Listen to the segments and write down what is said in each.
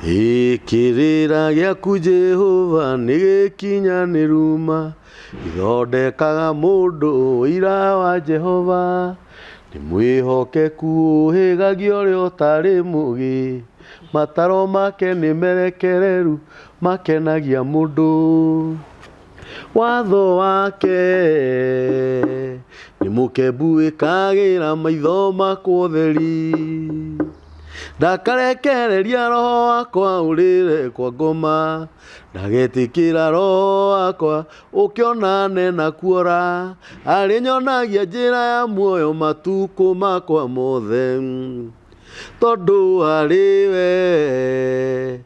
Ĩ kĩrĩra gĩaku Jehova nĩ gĩkinyanĩru ma, ithondekaga mũndũ ũira wa Jehova. Nĩ mwĩhokeku ũhĩgagia ũrĩa ũtarĩ mũgĩ, mataro make nĩ merekereru makenagia mũndũ. Watho wake nĩ mũkembu wĩkagĩra maitho makwa ũtheri. Ndakarekereria roho wakwa ũrĩre kwa ngoma, ndagetĩkĩra roho wakwa ũkĩonane na kuora. Arĩnyonagia njĩra ya muoyo matukũ makwa mothe, tondũ harĩ we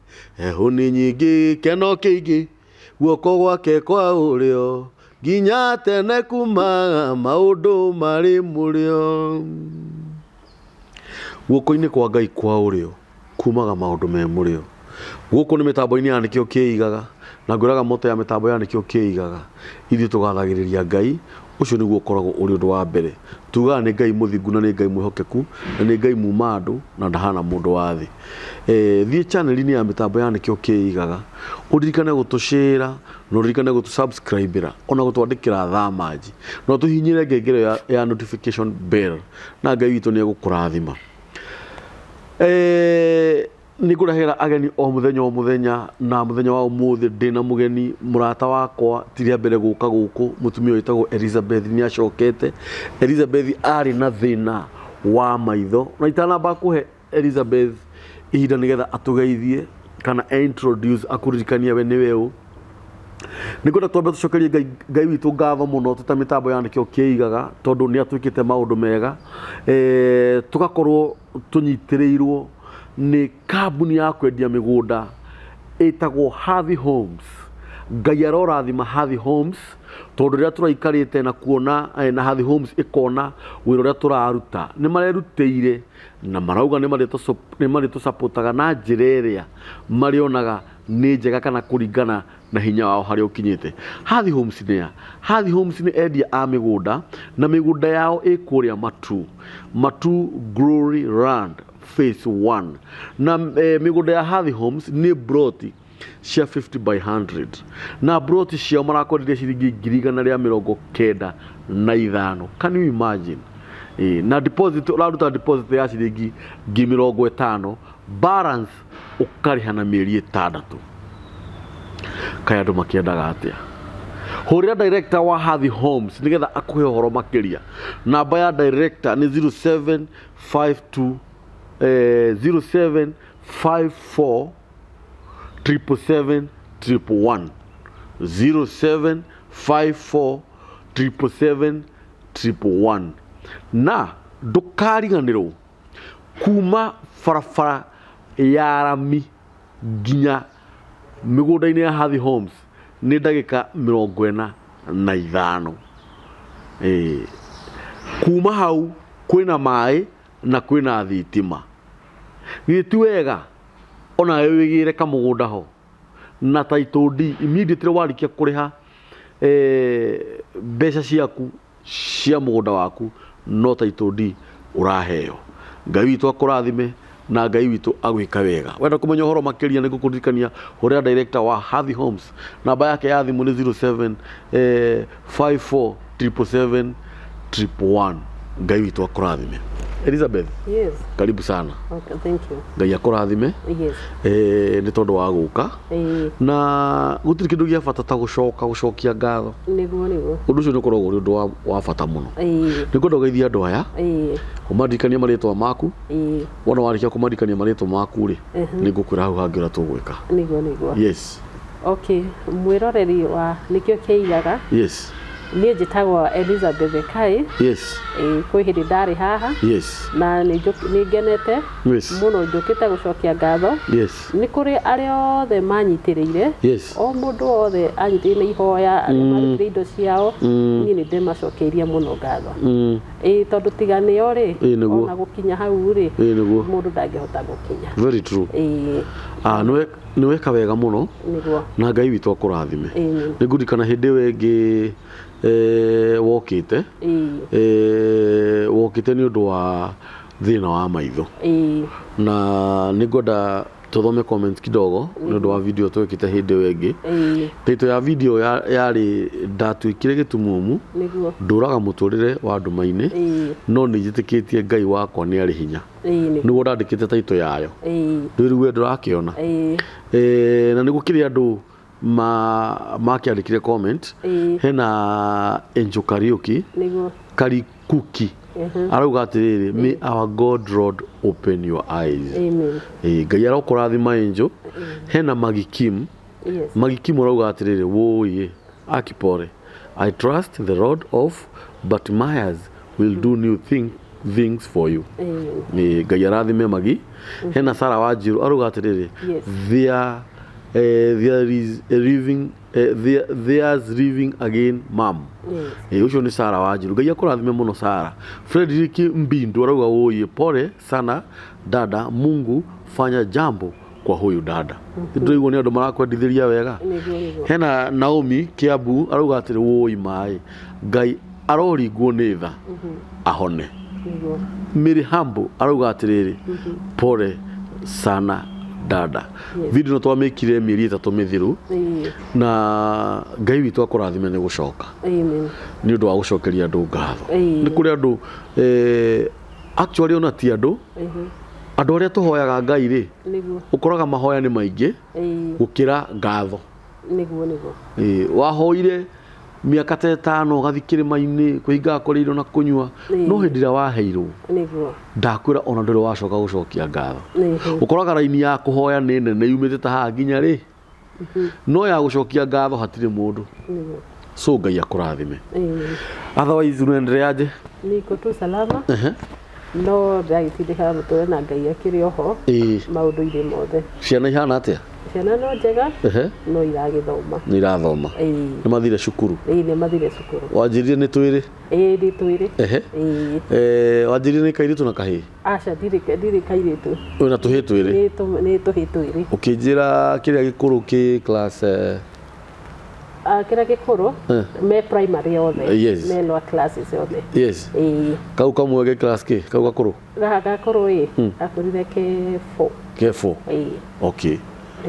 hũni nyingĩ gĩkeno kĩingĩ guoko gwake kwa ũrĩo nginya tene kumaga maũndũ marĩ mũrĩo. Guoko-inĩ kwa Ngai kwa ũrĩo kumaga maũndũ me mũrĩo. Gũkũ nĩ mĩtambo-inĩ ya Nĩkĩo Kĩigaga, na ngwĩraga moto ya mĩtambo ya Nĩkĩo Kĩigaga. Ithuĩ tũgathagĩrĩria Ngai, ũcio nĩguo ũkoragwo ũrĩ ũndũ wa mbere. Tugaga nĩ Ngai mũthingu na nĩ Ngai mwĩhokeku, na nĩ Ngai muma andũ na ndahana mũndũ wa thĩ. Eh, thiĩ channel-inĩ ya mĩtambo ya Nĩkĩo Kĩigaga, ũririkane gũtũcĩra na ũririkane gũtũ subscribe ra ona gũtwandĩkĩra thamanji, na ũtũhihinyĩre ngengere ya notification bell na Ngai witũ nĩ egũkũrathima. Eh, nĩ ngũrehera ageni o mũthenya o mũthenya na mũthenya wa ũmũthĩ ndĩna mũgeni mũrata wakwa ti rĩa mbere gũka gũkũ mũtumia wĩtagwo Elizabeth nĩ acokete. Elizabeth arĩ na thĩna wa maitho na itanamba kũhe Elizabeth ihinda nĩgetha atũgeithie kana introduce akũririkanie we nĩwe ũ nĩ ngwenda twambe tũcokerie ngai, ngai witũ ngatho mũno twĩ ta mĩtambo ya Nĩkĩo Kĩigaga tondũ nĩ atwĩkĩte maũndũ mega e, tũgakorwo tũnyitĩrĩirwo nĩ kambuni ya kwendia mĩgũnda ĩtagwo Hathi Homes. Ngai arorathima Hathi Homes tondũ rĩrĩa tũraikarĩte na kuona eh, na Hathi Homes ĩkona wĩra ũrĩa tũraruta nĩ marerutĩire na marauga nĩ marĩtũcapotaga na njĩra ĩrĩa marĩonaga nĩ njega kana kũringana na hinya wao harĩa ũkinyĩte. Hathi Homes nĩ a? Hathi Homes nĩ endia a mĩgũnda na mĩgũnda yao ĩ kũrĩa Matu, Matu Glory Land Phase 1. Na eh, mĩgũnda ya Hathi Homes nĩ broti cia 50 by 100 na broti ciao marakwenderia ciringi 195,000. Can you imagine? Eh, na deposit ũraruta deposit ya ciringi 50,000 balance ũkarĩha na mĩeri ĩtandatũ. Kaĩ andũ makĩendaga atĩa? Hũrĩra director wa Hathi Homes nĩgetha akũhe ũhoro makĩria. Namba ya director nĩ 0752 eh, 0754 777 111 0754 777 111 na ndũkariganĩrwo kuma barabara ya rami nginya mĩgũnda-inĩ ya Hathi Homes nĩ ndagĩka 45. Ĩĩ. Kuma hau kwĩna maĩ na kwĩna thitima. Githĩ ti wega onawe wĩgĩre kamũgũnda ho na title deed immediately warĩkia kũrĩha eh, mbeca ciaku cia mũgũnda waku no title deed ũraheo. Ngai witũ akũrathime na Ngai witũ agwĩka wega. Wenda kũmenya ũhoro makĩria nĩ ngũkũririkania hũrĩra director wa Hathi Homes. Namba yake ya thimũ nĩ 07 eh, 54 777 111. Ngai witũ akũrathime. Elizabeth, Yes. karibu sana. Okay, thank you. Ngai akũrathime Yes. eh, nĩ tondũ wa gũka Ĩĩ, na gũtirĩ kĩndũ gĩa bata ta gũcoka gũcokia ngatho. Nĩguo nĩguo. Ũndũ ũcio nĩ ũkoragwo ũrĩ ũndũ wa, wa bata mũno. Ĩĩ, Nĩ ngwenda ũgeithie andũ aya, ĩĩ, ũmaririkanie marĩtwa maku. Ĩĩ, Wona warĩkia kũmaririkania marĩtwa maku rĩ, nĩ ngũkwĩra hau hangĩ ũrĩa tũgwĩka. Nĩguo nĩguo. Yes. Okay, mwĩroreri wa Nĩkĩo Kĩigaga, Yes. Niĩ njĩtagwo Elizabeth Ekai. Yes. Ĩĩ, kwĩ hĩndĩ ndarĩ haha Yes. na nĩ ngenete Yes. mũno njũkĩte gũcokia ngatho. Yes. Nĩ kũrĩ arĩa othe manyitĩrĩire. Yes. O mũndũ wothe anyitĩrĩire na ihoya, arĩa marutire indo ciao, niĩ nĩ ndĩmacokeirie mũno ngatho. Ĩĩ, tondũ tiga nĩo rĩ, Ĩĩ, nĩguo. ona gũkinya hau rĩ, Ĩĩ, nĩguo. mũndũ ndangĩhota gũkinya. Very true. Ĩĩ, Ah, nĩwe nĩ weka wega mũno nĩguo. Na Ngai witũ akũrathime. Amen. Nĩ ngũririkana hĩndĩ ĩyo ĩngĩ eh, wokĩte eh, wokĩte nĩ ũndũ wa thĩna wa maitho ĩĩ na nĩ ngwenda Tũthome comment kidogo nĩ ũndũ wa video twekĩte hĩndĩ ĩyo ĩngĩ. Title ya video yarĩ ndatuĩkire gĩtumumu ndũraga mũtũrĩre wa nduma-inĩ no nĩ njĩtĩkĩtie Ngai wakwa nĩ arĩ hinya. Nĩguo ndandĩkĩte title yayo. Rĩu we ndũrakĩona. Na nĩ gũkĩrĩ andũ makĩandĩkire comment. Hena Angel Kariuki Karikuki arauga atĩrĩrĩ, may our God Lord open your eyes. Amen. Ngai arokũrathima Angel. Hena Maggie Kim. Maggie Kim arauga atĩrĩrĩ, wũiĩ akipore, I trust the Lord of Bartimaeus will do new things for you. Amen. Ngai arathime Maggie. Hena Sarah Wanjiru arauga atĩrĩrĩ, there is a living, there's living again mom. Ũcio nĩ Sarah Wanjiru. Ngai akũrathime mũno Sarah. Frederick Mbindu arauga wũiĩ pole sana dada, Mungu fanya jambo kwa huyu dada. Ndĩraigua nĩ andũ marakwendithĩria wega. Hena Naomi Kiambu arauga atĩrĩ, wũi maĩ, Ngai aroringwo nĩ tha ahone. Mary Hambo arauga atĩrĩrĩ, pole sana dada. Video no twamĩkire mĩeri 3 mĩthiru na Ngai witũ akũrathime nĩ gũcoka. Nĩ ũndũ wa gũcokeria andũ ngatho. Nĩ kũrĩ andũ actually ona ti andũ, andũ arĩa tũhoyaga Ngai rĩ, ũkoraga mahoya nĩ maingĩ gũkĩra ngatho. Wahoire mĩaka ta 5 ũgathiĩ kĩrĩma-inĩ kwĩhingaga kũrĩa irio na kũnyua, no hĩndĩ ĩrĩa waheirwo ndakwĩra ona ndũrĩ wacoka gũcokia ngatho. Ũkoraga raini ya kũhoya nĩ nene yumĩte ta haha nginya rĩ, no ya gũcokia ngatho hatirĩ mũndũ. So Ngai akũrathime. Otherwise unaendeleaje? Niko tu salama. No ndagĩtindĩkaga mũtũrĩre na Ngai akĩrĩ oho maũndũ-inĩ mothe. Ciana ihana atĩa? Ciana no njega, no iragĩthoma. Nĩ irathoma. Nĩ mathire cukuru? Nĩ mathire cukuru. Wanjĩrire nĩ twĩrĩ? Nĩ twĩrĩ. Wanjĩrire nĩ kairĩtu na kahĩĩ? Aca, ndirĩ kairĩtu. Wĩna tũhĩĩ twĩrĩ? Nĩ tũhĩĩ twĩrĩ. Ũkĩnjĩra kĩrĩa gĩkũrũ kĩ class Kĩrĩa gĩkũrũ me primary othe. Me lower classes othe. Kau kamwe ge class kĩ? Kau gakũrũ? Gaka gakũrũ ĩ, gakũrire ke 4. Ke 4? Okay.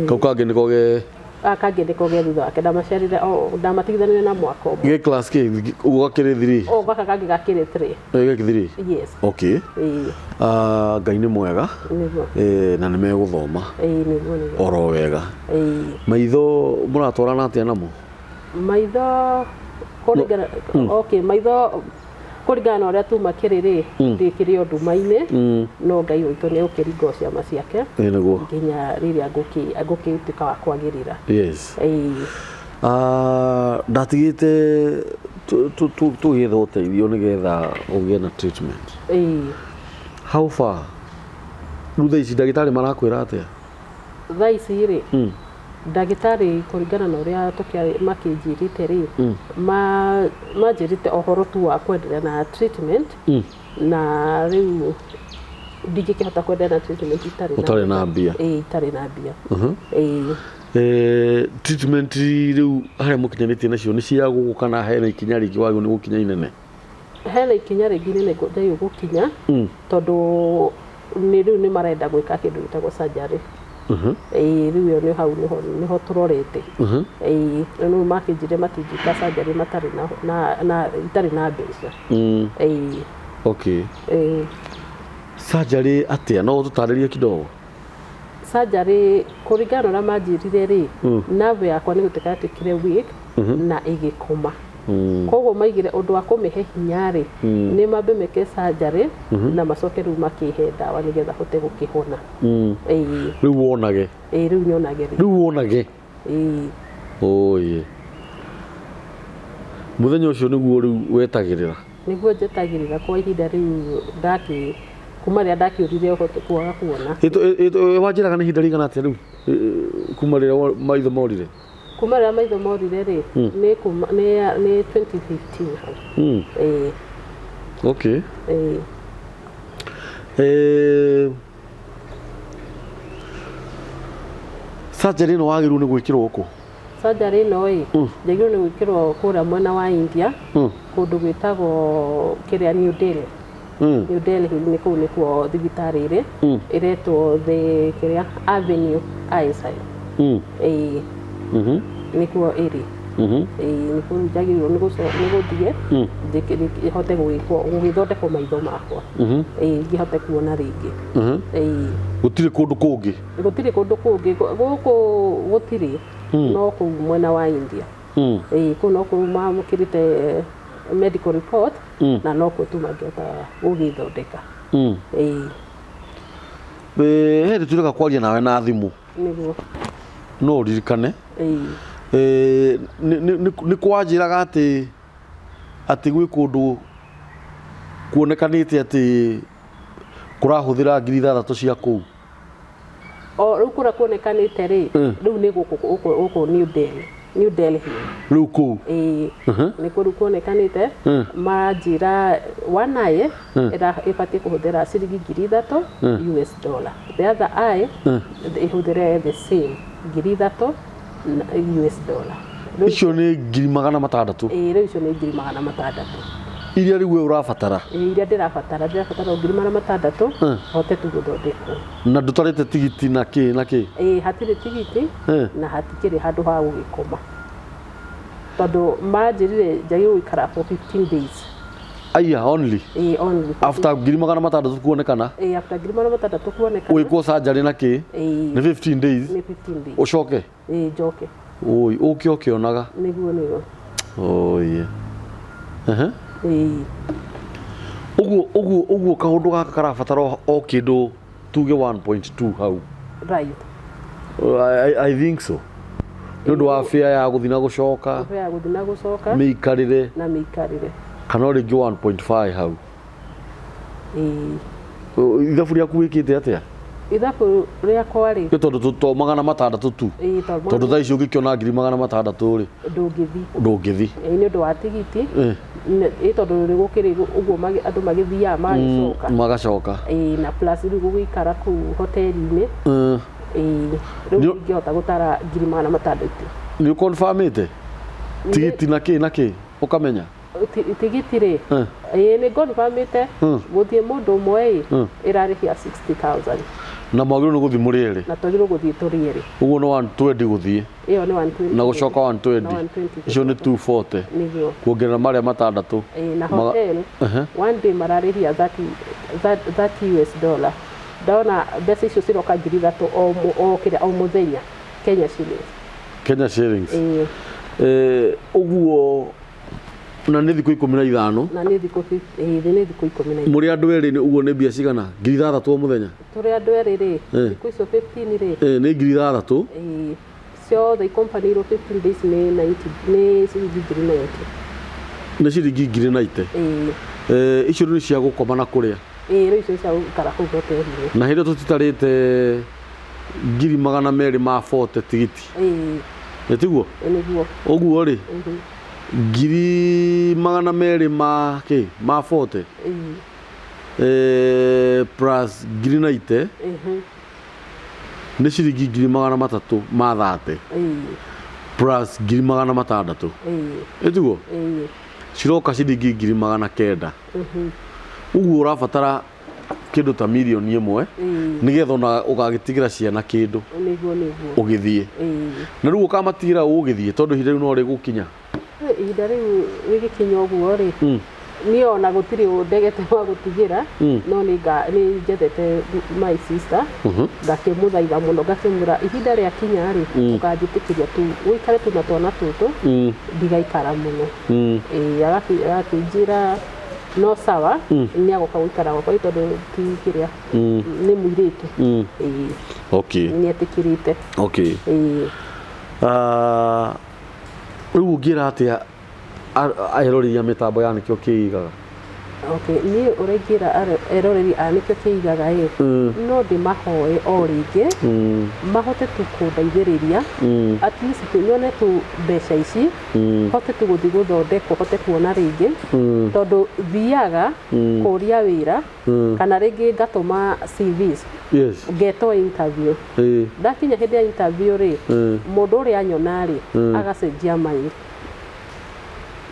Kau kangĩ nĩko ge Gaka kangĩ nĩko ge thutha wake, ndamaciarire ndamatigithanirie na mwaka ũmwe. Ge class kĩ? Ũguo gakĩrĩ 3? O gaka kangĩ gakĩrĩ 3. Gakĩrĩ 3? Yes. Okay. Ngai nĩ mwega. Na nĩ megũthoma. Nĩguo. Oro wega. Maitho mũratwarana atĩa namo? Maitho kũringana, okay, maitho kũringana na ũrĩa tuma kĩrĩ rĩ, ndĩkĩrĩ o nduma-inĩ, no Ngai witũ nĩ ũkĩringa ciama ciake. Nĩguo. Nginya rĩrĩa ngũkĩtuĩka wa kwagĩrĩra. Ndatigĩte tũgĩetha ũteithio nĩgetha ũgĩe na treatment. How far? Rĩu thaa ici ndagĩtarĩ marakwĩra atĩa? Thaa ici rĩ, ndagĩtarĩ kũringana na ũrĩa makĩnjĩrĩte rĩ, manjĩrĩte ũhoro tu wa kwendelea na treatment, na rĩu ndingĩkĩhota kwendelea na treatment itarĩ na mbia. Itarĩ na mbia. Treatment rĩu harĩa mũkinyanĩtie nacio nĩ cia gũkũ kana hena ikinya rĩngĩ wagĩrĩirwo nĩ gũkinya inene? Hena ikinya rĩngĩ inene njagĩrĩirwo gũkinya, tondũ nĩ rĩu nĩ marenda gwĩka kĩndũ gĩtagwo surgery. Rĩu ĩyo nĩ hau nĩho tũrorete. Rĩu makĩnjĩrire matingĩka surgery matarĩ na itarĩ na mbeca. Okay. Surgery atĩa? No ũtũtarĩrie kidogo? Surgery kũringana na ũrĩa manjĩrire rĩ, nerve yakwa nĩ gũtuĩka yatuĩkire weak na ĩgĩkoma. Koguo maigire ũndũ wa kũmĩhe hinya rĩ, nĩ mambe meke surgery na macoke rĩu makĩhe ndawa nĩgetha hote gũkĩhona. Rĩu wonage? Rĩu nyonage rĩ. Rĩu wonage? Oye. Mũthenya ũcio nĩguo rĩu wetagĩrĩra? Nĩguo njetagĩrĩra kwa ihinda rĩu kuma rĩrĩa ndakĩũrire ũhote kwaga kuona. Wanjĩraga nĩ ihinda rĩigana atĩa rĩu kuma rĩrĩa maitho morire? Kuma rĩrĩa maitho morire rĩ, nĩ 2015 hau. Okay. Surgery ĩno wagĩrĩirwo nĩ gwĩkĩrwo kũ? Surgery ĩno ĩ, njagĩrĩirwo nĩ gwĩkĩrwo kũrĩa mwena wa India, kũndũ gwĩtagwo kĩrĩa New Delhi. New Delhi nĩ kũu nĩkuo thibitarĩ ĩrĩ ĩretwo the kĩrĩa Avenue Eyesight. Ĩĩ, nĩkuo ĩrĩ. Ĩĩ, nĩkuo rĩu njagĩrĩirwo nĩ gũthiĩ hote gwĩkwo gũgĩthondekwo maitho makwa. Ĩĩ, ngĩhote kuona rĩngĩ. Ĩĩ. Gũtirĩ kũndũ kũngĩ? Gũtirĩ kũndũ kũngĩ gũkũ, gũtirĩ, no kũu mwena wa India. Ĩĩ, kũu no kũu mamũkĩrĩte medical report na no kuo tu mangĩhota gũgĩthondeka. Ĩĩ. Hĩndĩ tureka kwaria nawe na thimũ, Nĩguo. No ũririkane, Ĩĩ. Nĩ kwanjĩraga atĩ gwĩ kũndũ kuonekanĩte atĩ kũrahũthĩra 6,000 cia kũu. O rĩu kũrĩa kuonekanĩte rĩ, rĩu nĩ gũkũ New Delhi, New Delhi. Rĩu kũu? Ĩĩ, nĩ kũu rĩu kuonekanĩte. Maranjĩra one eye ĩbatiĩ kũhũthĩra ciringi 3,000 US dollar, the other eye ĩhũthĩre the same 3,000 US dollar. Icio nĩ 600,000. Ĩĩ, rĩu icio nĩ 600,000. Iria rĩu we ũrabatara? Ĩĩ, iria ndĩrabatara o 600,000 hote tu gũthondekwo. Na ndũtarĩte tigiti na kĩ na kĩ? Ĩĩ, hatirĩ tigiti na hatikĩrĩ handũ ha gũgĩkoma, tondũ manjĩrire njagĩrĩirwo gũikara for 15 days. Aya, only? Ĩĩ, only for After 600,000 kuonekana? Ĩĩ, after 600,000 kuonekana. Wĩkwo surgery na kĩ? Ĩĩ. Nĩ 15 days? Nĩ 15 days. Ũcoke? Ĩĩ, njoke. Oi, ũke ũkĩonaga. Nĩguo. Oye. Ĩĩ. Ũguo kaũndũ gaka karabatara o kĩndũ tuge 1.2 hau. Right. I think so. Nĩ ũndũ wa fare ya gũthiĩ na gũcoka, ya gũthiĩ na gũcoka, mĩikarĩre, na mĩikarĩre. Kana o rĩngĩ 1.5 hau. Ĩĩ. Ithabu rĩaku wĩkĩte atĩa? Ithabu rĩakwa rĩ, Nĩ tondũ to 600 tu. Ĩĩ, tondũ Tondũ thaa ici ũngĩkĩona 600,000 rĩ, ndũngĩthiĩ. Ndũngĩthiĩ. Ĩĩ, nĩ ũndũ wa tigiti. Eh. Ĩĩ, tondũ nĩ gũkĩrĩ ũguo andũ magĩthiaga magĩcoka. Magacoka. Ĩĩ, na plus rĩu gũgĩikara kũu hoteli-inĩ. Ĩĩ, rĩu ndingĩhota gũtara 600,000. Nĩ ũconfirmĩte? Tigiti na kĩ na kĩ? Ũkamenya? Tigiti rĩ, ĩĩ, nĩ confirmĩte gũthiĩ mũndũ ũmwe ĩ ĩrarĩhia 60,000. Na mwagĩrĩirwo nĩ gũthiĩ mũrĩ erĩ. Na twagĩrĩirwo gũthiĩ tũrĩ erĩ. Ũguo nĩ 120 gũthiĩ. Ĩyo nĩ 120. Na gũcoka 120. Na 120. Icio nĩ 240. Nĩguo. Kuongerera marĩa matandatũ. Ĩĩ, na hotel one day mararĩhia 30 US dollar. Ndona mbeca icio ciroka 3,000 o kĩrĩa o mũthenya, Kenya shillings. Kenya shillings. Ĩĩ. Ũguo na nĩ thikũ 15. Na nĩ thikũ ĩĩ, nĩ thikũ 15. Mũrĩ andũ erĩ ũguo nĩ mbia cigana? 6,000 o mũthenya? Tũrĩ andũ erĩ rĩ, thikũ icio 15 rĩ. Nĩ 6,000. Ĩĩ, ciothe ikompanĩirwo 15 days nĩ 90, nĩ ciringi 90,000. Nĩ ciringi 90,000. Ĩĩ. Icio nĩ cia gũkoma na kũrĩa? Ĩĩ, rĩu icio cia gũikara kũu hoteli-inĩ. Na hĩndĩ ĩyo tũtitarĩte 240,000 tigiti. Ĩĩ. Nĩ tiguo? Ĩĩ, nĩguo. Ũguo rĩ, 200,000 ma kĩ? Ma 40. Ĩĩ. Plus 90,000 nĩ ciringi 330,000. Ĩĩ. Plus 600,000. Ĩĩ. Ĩ tiguo? Ĩĩ. Ciroka ciringi 900,000. Ũguo ũrabatara kĩndũ ta 1 mirioni nĩgetha ona ũgagĩtigĩra ciana kĩndũ. Nĩguo. Ũgĩthiĩ. Ĩĩ. Na rĩu ũkamatigĩra ũgĩthiĩ, tondũ ihinda rĩu no rĩgũkinya? Ihinda rĩu rĩgĩkinya ũguo rĩ, niĩ ona gũtirĩ ndegete wa gũtigĩra, no nĩ njethete my sister, ngakĩmũthaitha mũno, ngakĩmwĩra ihinda rĩakinya rĩ, ũkanjĩtĩkĩria tu ũikare tu na twana tũtũ, ndigaikara mũno. Ĩĩ, agakĩnjĩra no sawa, nĩ agoka gũikara gwakwa tondũ ti kĩrĩa nĩ mũirĩtu. Ĩĩ. Nĩ etĩkĩrĩte. Ĩĩ. Rĩu ũngĩra atĩa eroreri a mĩtambo ya Nĩkĩo Kĩigaga? Okay, niĩ ũrĩa ingĩra eroreri a Nĩkĩo Kĩigaga ĩ, no ndĩmahoe o rĩngĩ mahote tu kũndeithĩrĩria, at least tu nyone tu mbeca ici, hote tu gũthiĩ gũthondekwo, hote kuona rĩngĩ, tondũ thiaga kũria wĩra kana rĩngĩ ngatũma CVs, ngetwo interview. Ndakinya hĩndĩ ya interview rĩ, mũndũ ũrĩa anyona rĩ, agacenjia mind.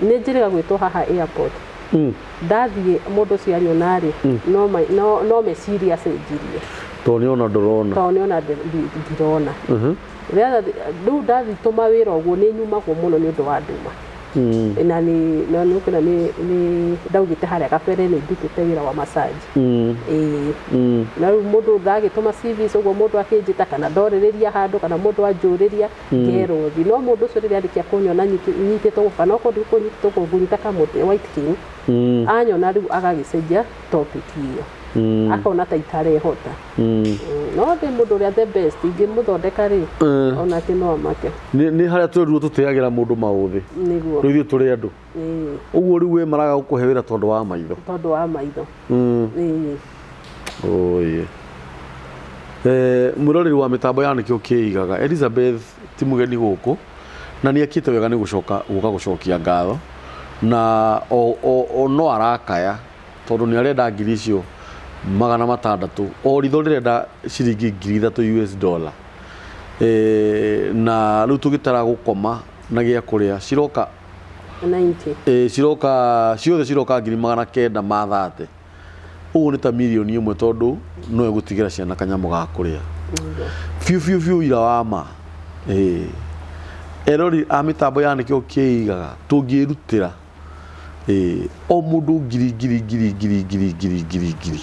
Nĩ njĩrĩga gwĩtwo haha airport. Ndathiĩ mũndũ ũcio anyona rĩ, no meciria acenjirie. Tondũ nĩ ona ndũrona. Tondũ nĩona ndirona. Rĩu ndathiĩ tũmawĩra ũguo nĩ nyumagwo mũno nĩ ũndũ wa nduma. Na nĩ na nĩ ũkĩona nĩ ndaugĩte harĩa kabere nĩ ndutĩte wĩra wa massage. Ĩĩ. Na rĩu mũndũ ndagĩtũma CVs ũguo, mũndũ akĩnjĩta kana ndorĩrĩria handũ kana mũndũ anjũrĩria ngerwo thi, no mũndũ ũcio rĩrĩa arĩkia kũnyona nyitĩtwo gũkũ kana okorwo ndikũnyitĩtwo gũkũ ngũnyita kamũtĩ white cane, anyona rĩu agagĩcenjia topic ĩyo, akona ta itarehota. No ndĩ mũndũ ũrĩa the best ingĩmũthondeka rĩ, onake no amake. Nĩ harĩa twerirwo tũteagĩra mũndũ maũthĩ. Nĩguo. Rĩu ithuĩ tũrĩ andũ. Ĩĩ. Ũguo rĩu we maraga gũkũhe wĩra tondũ wa maitho. Tondũ wa maitho. Ĩĩ. Oye. Mwĩroreri wa mĩtambo ya nĩkĩo kĩigaga, Elizabeth ti mũgeni gũkũ na nĩ ekĩte wega nĩ gũcoka gũka gũcokia ngatho na o no arakaya tondũ nĩ arenda 600,000, o ritho rĩrenda ciringi 3,000 US dollar. Na rĩu tũgĩtara gũkoma na gĩa kũrĩa ciroka 90. Ciroka ciothe, ciroka 930,000. Ũguo nĩ ta 1 million, tondũ no ĩgũtigĩra ciana kanyamũ ga kũrĩa. Biũ biũ biũ, ira wa ma. Erori a mĩtambo ya nĩkĩo kĩigaga, tũngĩrutĩra o mũndũ ngiri ngiri ngiri ngiri ngiri ngiri ngiri ngiri,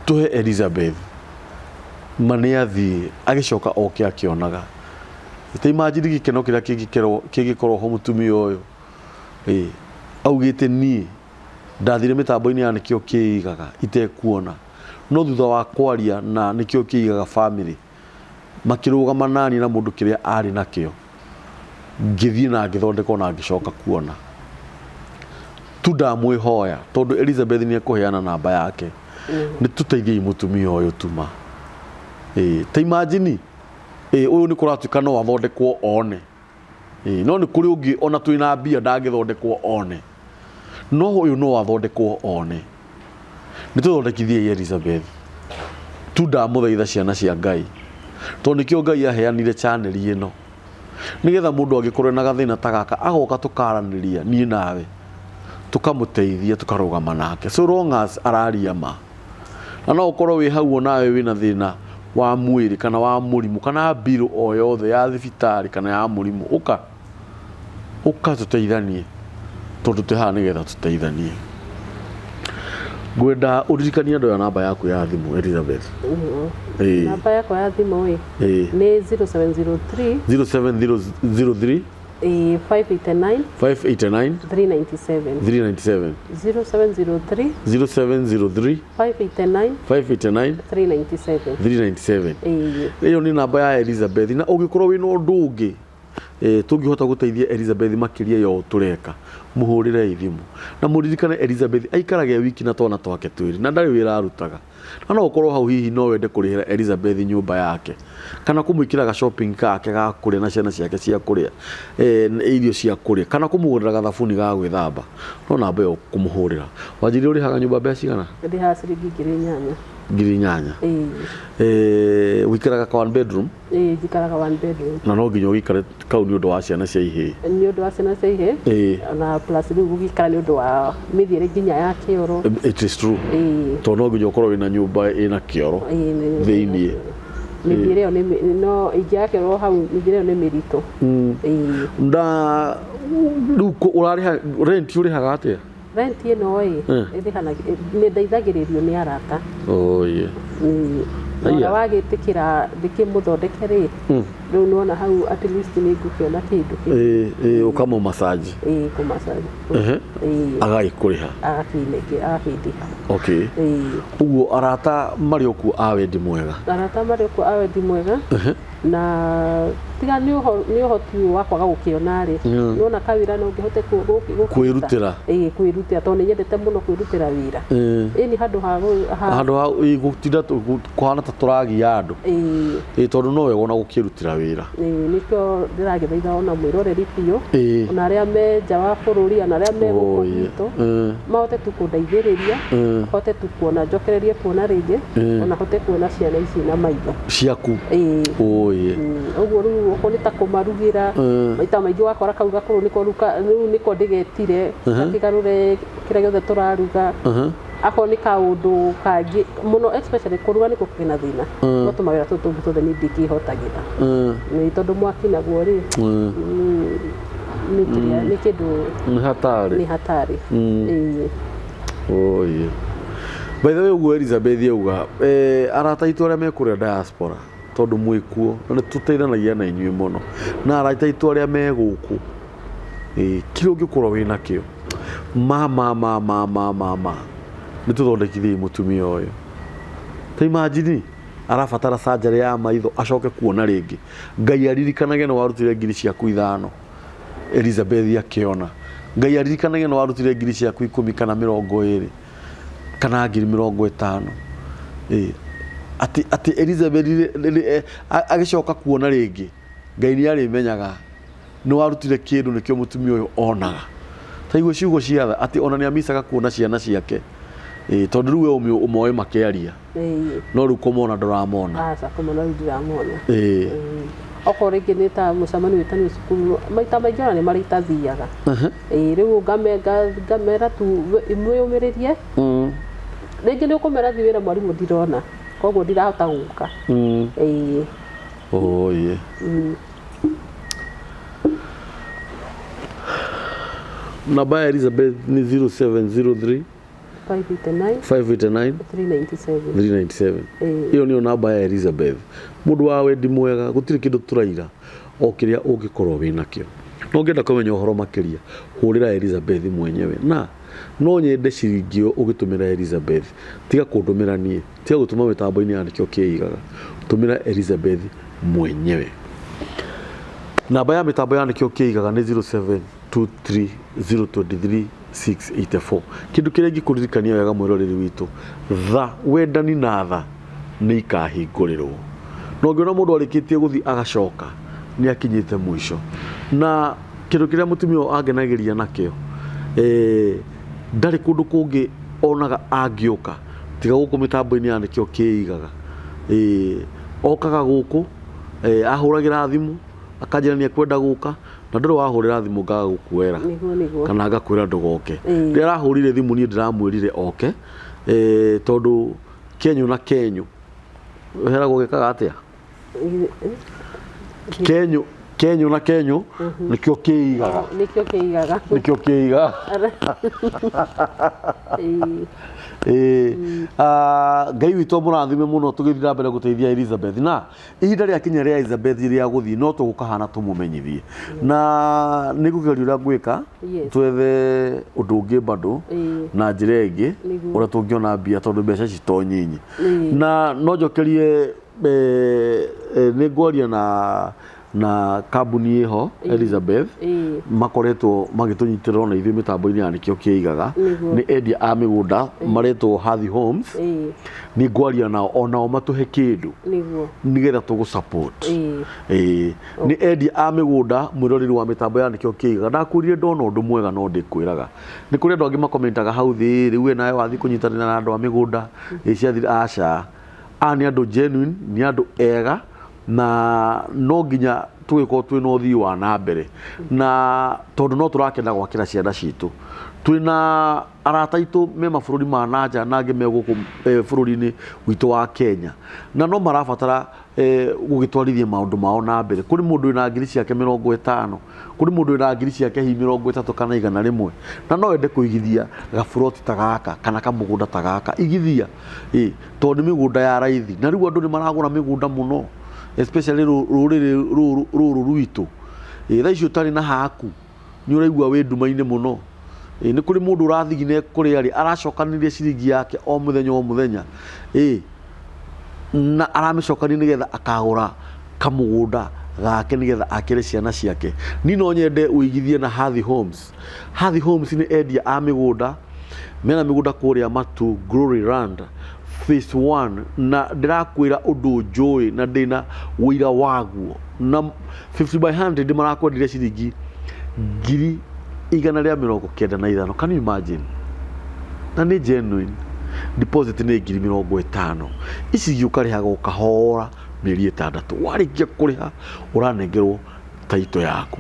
tũhe Elizabeth ma nĩ athiĩ agĩcoka oke akĩonaga. Ta imagine gĩkeno kĩrĩa kĩngĩkorwo ho mũtumia ũyũ. Augĩte niĩ ndathire mĩtambo-inĩ ya nĩkĩo kĩigaga itekuona, no thutha wa kwaria na nĩkĩo kĩigaga family makĩrũgama nani na mũndũ kĩrĩa arĩ nakĩo, ngĩthiĩ na ngĩthondekwo na ngĩcoka kuona. Tu ndamwĩhoya, tondũ Elizabeth nĩ ekũheana namba yake, nĩ tũteithiei mũtumia ũyũ tuma. Ta imagine, ũyũ nĩ kũratuĩka no athondekwo one. No nĩ kũrĩ ũngĩ ona twĩna mbia ndangĩthondekwo one, no ũyũ no athondekwo one. Nĩ tũthondekithiei Elizabeth tu, ndamũthaitha, ciana cia Ngai, tondũ nĩkĩo Ngai aheanire channel ĩno, nĩgetha mũndũ angĩkorwo ena gathĩna ta gaka agoka tũkaranĩria niĩ nawe, tũkamũteithia, tũkarũgama nake so long as araria ma. Na no ũkorwo wĩ hau onawe wĩna thĩna wa mwĩrĩ kana wa mũrimũ kana mbirũ o yothe ya thibitarĩ kana ya mũrimũ, ũka ũka tũteithanie, tondũ twĩ haha nĩgetha tũteithanie. Ngwenda ũririkanie andũ aya namba yaku ya thimũ, Elizabeth. Namba yakwa ya thimũ ĩ nĩ 0703 0703 589 589 397. 397. 0703 0703 589 589 397. 397. Ĩĩ. Ĩyo nĩ namba ya Elizabeth, na ũngĩkorwo wĩna ũndũ ũngĩ tũngĩhota gũteithia Elizabeth makĩria ya ũũ tũreka, mũhũrĩre thimũ. Na mũririkane Elizabeth aikaraga e wiki na twana twake twĩrĩ na ndarĩ wĩra arutaga, na no ũkorwo hau hihi no wende kũrĩhĩra Elizabeth nyũmba yake kana kũmwĩkĩra ga shopping kake ga kũrĩa na ciana ciake cia kũrĩa, irio cia kũrĩa, kana kũmũgũrĩra gathabuni ga gwĩthamba, no namba ĩyo kũmũhũrĩra. Wanjĩrire ũrĩhaga nyũmba mbeca cigana? Ndĩhaga ciringi 8,000. 8,000. Ĩĩ. Ũikaraga ka one bedroom? Ĩĩ, njikaraga one bedroom. Na no nginya ũgĩikare kau nĩ ũndũ wa ciana cia ihĩĩ. Nĩ ũndũ wa ciana cia ihĩĩ. Na plus rĩu gũgĩikara nĩ ũndũ wa mĩthiĩre nginya ya kĩoro. It is true. Ĩĩ. Tondũ no nginya ũkorwo wĩna nyũmba ĩna kĩoro Ĩĩ, thĩiniĩ. Mĩthiĩre ĩyo no ingĩakĩrwo hau, mĩthiĩre ĩyo nĩ mĩritũ. Ĩĩ. Na rĩu ũrarĩha rent, ũrĩhaga atĩa? Rent ĩno ĩ nĩ ndeithagĩrĩrio nĩ arata. Oh, yeah. Na Aya. ũrĩa wagĩtĩkĩra ndĩkĩmũthondeke rĩ, rĩu nĩwona hau at least nĩ ngũkĩona kĩndũ kĩu. Ĩĩ, ũkamũ massage. Ĩĩ, kũmacaji. Ĩĩ. Agagĩkũrĩha. Agakĩndĩha. Okay. Ĩĩ. Ũguo arata marĩ o kuo a wendi mwega. Arata marĩ kuo a wendi mwega, na tiga nĩ ũhoti ũyũ wa kwaga gũkĩona rĩ, nĩwona kawĩra no ngĩhote Kwĩrutĩra. Ĩĩ, kwĩrutĩra, tondũ nĩ nyendete mũno kwĩrutĩra wĩra. Ĩni handũ ha handũ ha gũtinda. Kũhana ta tũragia andũ. Ĩĩ. Ĩĩ, tondũ no wega ona gũkĩrutĩra wĩra. Ĩĩ, nĩkĩo ndĩragĩthaitha ona mwĩroreri biũ, Ĩĩ. ona arĩa me nja wa bũrũri, ona arĩa me gũkũ Oh, yeah. gwitũ, mahote tu kũndeithĩrĩria, hote tu kuona, njokererie kuona rĩngĩ, ona hote kuona ciana ici na maitho. Ciaku. Ĩĩ. Oye. Ũguo rĩu okorwo nĩ ta kũmarugĩra, maita maingĩ wakora kau gakũrũ nĩko rĩu nĩko ndĩgetire, gakĩgarũre kĩrĩa gĩothe tũraruga. Akorwo nĩ kaũndũ kangĩ mũno, especially kũruga nĩkuo kwĩna thĩna, no tũmawĩra tũtũ tũngĩ tuothe niĩ ndikĩhotagĩra, nĩ tondũ mwaki naguo rĩ, nĩ kĩrĩa, nĩ kĩndũ. Nĩ hatarĩ. Nĩ hatarĩ. Ĩĩ. Oye. By the way, ũguo Elizabeth auga, arata aitũ arĩa me kũrĩa diaspora, tondũ mwĩkuo na nĩ tũteithanagia na inyuĩ mũno, na arata aitũ arĩa me gũkũ, kĩrĩa ũngĩkorwo wĩ nakĩo, ma ma ma ma ma ma ma nĩ tũthondekithiei mũtumia ũyũ. Ta imagine arabatara surgery ya maitho acoke kuona rĩngĩ. Ngai aririkanage nĩ warutire ngiri ciaku 5, Elizabeth akĩona. Ngai aririkanage nĩ warutire ngiri ciaku 10 kana 20 kana ngiri 50. Atĩ Elizabeth agĩcoka kuona rĩngĩ, Ngai nĩ arĩmenyaga nĩ warutire kĩndũ nĩkĩo mũtumia ũyũ onaga. Ta igua ciugo cia tha atĩ ona nĩ amicaga kuona ciana ciake. Tondũ rĩu we ũmoĩ makĩaria. No rĩu kũmona ndũramona. Aca, kũmona rĩu ndiramona. Okorwo rĩngĩ nĩ ta mũcemanio wĩtanio cukuru, maita maingĩ ona nĩ marĩa itathiaga. Rĩu ngamera tu mwĩyũmĩrĩrie. Rĩngĩ nĩ ũkũmera thiĩ wĩra mwarimũ ndirona, koguo ndirahota gũka. Ĩĩ. Oye. Namba ya Elizabeth nĩ 0703 589 589 397. 397. Ĩyo nĩyo namba ya Elizabeth. Mũndũ wa wendi mwega, gũtirĩ kĩndũ tũraira, o kĩrĩa ũngĩkorwo wĩ nakĩo. No ũngĩenda kũmenya ũhoro makĩria, hũrĩra Elizabeth mwenyewe. Na no nyende ciringi ĩyo ũgĩtũmĩra Elizabeth, tiga kũndũmĩra niĩ, tiga gũtũma mĩtambo-inĩ ya nĩkĩo kĩigaga, tũmĩra Elizabeth mwenyewe. Namba ya mĩtambo ya nĩkĩo kĩigaga nĩ 0723 023 684. Kĩndũ kĩrĩa ingĩkũririkania wega mwĩroreri witũ, tha, wendani na tha nĩ ikahingũrĩrwo. Na ũngĩona mũndũ arĩkĩtie gũthiĩ agacoka, nĩ akinyĩte mũico. Na kĩndũ kĩrĩa mũtumia ũyũ angenagĩria nakĩo, ndarĩ kũndũ kũngĩ onaga angĩũka tiga gũkũ mĩtambo-inĩ ya nĩkĩo kĩigaga. Okaga gũkũ, ahũragĩra thimũ, akanjĩra nĩ ekwenda gũka, na ndũrĩ wahũrĩra thimũ ngaga gũkuoera. Nĩguo, nĩguo. Kana ngakwĩra ndũgoke. Rĩrĩa arahũrire thimũ niĩ ndĩramwĩrire oke, tondũ kenyũ na kenyũ heragwo gĩkaga atĩa? Kenyũ, kenyũ na kenyũ nĩkĩo kĩigaga. Nĩkĩo kĩigaga. Nĩkĩo kĩigaga. Ngai witũ amũrathime mũno tũgĩthiĩ na mbere gũteithia Elizabeth. Na ihinda rĩakinya rĩa Elizabeth rĩa gũthiĩ no tũgũkahana tũmũmenyithie. Na nĩ ngũgeria ũrĩa ngwĩka, twethe ũndũ ũngĩ bado na njĩra ĩngĩ ũrĩa tũngĩona mbia tondũ mbeca ici to nyinyi. Na no njokerie, nĩ ngwaria na kambuni ĩho Elizabeth, makoretwo magĩtũnyitĩrĩra ona ithuĩ mĩtambo-inĩ ya nĩkĩo kĩigaga, nĩ endia a mĩgũnda maretwo Hathi Homes. Nĩ ngwaria nao onao matũhe kĩndũ nĩgetha tũgũ support. Nĩ endia a mĩgũnda, mwĩroreri wa mĩtambo ya nĩkĩo kĩigaga. Ndakwĩrire ndona ũndũ mwega no ndĩkwĩraga. Nĩ kũrĩ andũ angĩ makomentaga hau thĩ, rĩu we nawe wathiĩ kũnyitanĩra na andũ a mĩgũnda, ciathira. Aca, aya nĩ andũ genuine, nĩ andũ ega, na no nginya tũgĩkorwo twĩna ũthii wa na mbere, na tondũ no tũrakena gwakĩra ciana citũ. Twĩna arata aitũ me mabũrũri ma na nja na angĩ me gũkũ bũrũri-inĩ witũ wa Kenya, na no marabatara gũgĩtwarithia maũndũ mao na mbere. Kũrĩ mũndũ wĩna ngiri ciake 50, kũrĩ mũndũ wĩna ngiri ciake hihi 30 kana 100, na no ende kũigithia gaburoti ta gaka kana kamũgũnda ta gaka. Igithia, tondũ nĩ mĩgũnda ya raithi, na rĩu andũ nĩ maragũra mĩgũnda mũno, especially rũrĩrĩ rũrũ rwitũ. Thaa ici ũtarĩ na haku nĩ ũraigua wĩ nduma-inĩ mũno. Nĩ kũrĩ mũndũ ũrathigina kũrĩa arĩ, aracokanĩrĩria ciringi yake o mũthenya o mũthenya, na aramĩcokania nĩgetha akagũra kamũgũnda gake nĩgetha akĩre ciana ciake. Niĩ no nyende ũigithie na Hathi Homes. Hathi Homes nĩ endia a mĩgũnda, mena mĩgũnda kũrĩa Matu Glory Land Phase 1, na ndĩrakwĩra ũndũ njũĩ na ndĩna ũira waguo. Na 50 by 100 marakwenderia ciringi 195,000. Can you imagine? Na nĩ genuine. Deposit nĩ 50,000. Ici ũkarĩhaga o kahora mĩeri 6. Warĩkia kũrĩha ũranengerwo title yaku.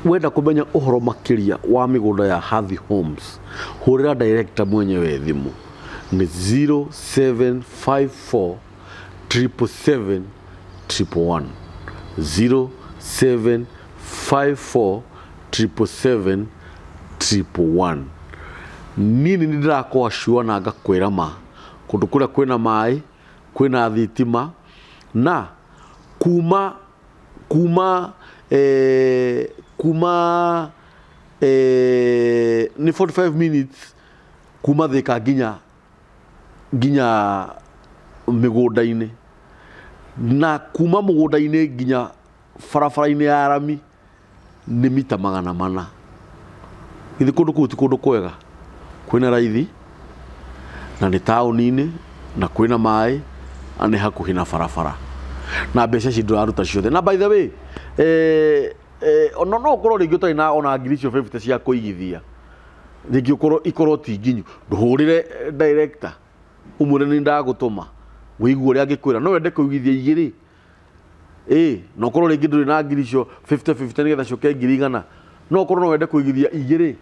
Wenda kũmenya ũhoro makĩria wa mĩgũnda ya Hathi Homes, hũrĩra director mwenyewe thimũ nĩ 0754 777 111, 0754 777 111. Niĩ nĩ ndĩrakũacua na ngakwĩra ma, kũndũ kũrĩa kwĩna maĩ, kwĩna thitima, na kuma kuma eh, kuma nĩ 45 minutes kuma Thika nginya nginya mĩgũnda-inĩ, na kuma mũgũnda-inĩ nginya barabara-inĩ ya rami nĩ mita 400. Githĩ kũndũ kũu ti kũndũ kwega? Kwĩna raithi na nĩ taũni-inĩ na kwĩna maĩ na nĩ hakuhĩ na barabara, na mbeca ici ndũraruta ciothe. Na by the way, no ũkorwo rĩngĩ ũtarĩ na ona ngiri icio 50 cia kũigithia, rĩngĩ ũkorwo ikorwo ti nginyu, ndũhũrĩre director ũmwĩre nĩ ndagũtũma, wĩigue ũrĩa angĩkwĩra. No wende kũigithia igĩrĩ, ĩĩ, na ũkorwo rĩngĩ ndũrĩ na ngiri icio 50 50 nĩgetha ciũke 100,000. No ũkorwo no wende kũigithia igĩrĩ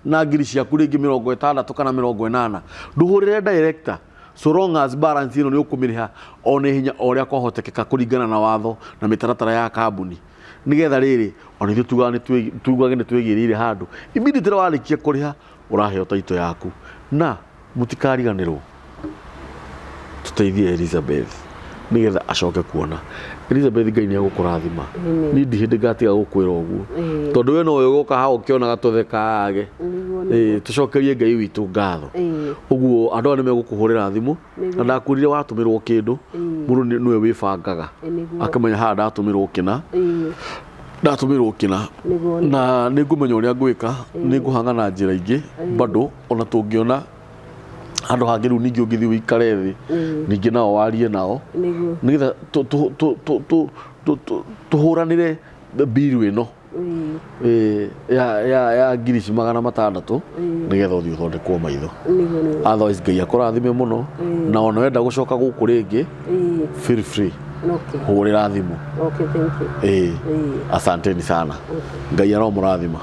na ngiri ciaku rĩngĩ 60 kana 80, ndũhũrĩre director. So long as balance ĩno nĩ ũkũmĩrĩha o na ihenya o ũrĩa kwahotekeka kũringana na watho na mĩtaratara ya kambuni, nĩgetha rĩrĩ ona ithuĩ tugage nĩ twĩgĩrĩire handũ. Immediately warĩkia kũrĩha ũraheo title yaku. Na mũtikariganĩrwo tũteithie Elizabeth nĩgetha acoke kuona. Elizabeth, Ngai nĩ egũkũrathima. Niĩ ndi hĩndĩ ngatiga gũkwĩra ũguo, tondũ we nowe ũgoka haha ũkĩonaga tũthekage. Tũcokerie Ngai witũ ngatho. Ũguo andũ aya nĩ megũkũhũrĩra thimũ, na ndakwĩrire watũmĩrwo kĩndũ, mũndũ nĩwe wĩbangaga akamenya haha ndatũmĩrwo kĩna, ndatũmĩrwo kĩna, na nĩ ngũmenya ũrĩa ngwĩka, nĩ ngũhanga na njĩra ingĩ bado ona tũngĩona handũ hangĩ. Rĩu ningĩ ũngĩthiĩ ũikare thĩ ningĩ nao warie nao nĩgetha tũhũranĩre mbiru ĩno ya ngiri ici 600 nĩgetha ũthiĩ ũthondekwo maitho. Otherwise Ngai akũrathime mũno, na ona wenda gũcoka gũkũ rĩngĩ, feel free, hũrĩra thimũ. Okay, thank you. Asanteni sana. Ngai aromũrathima.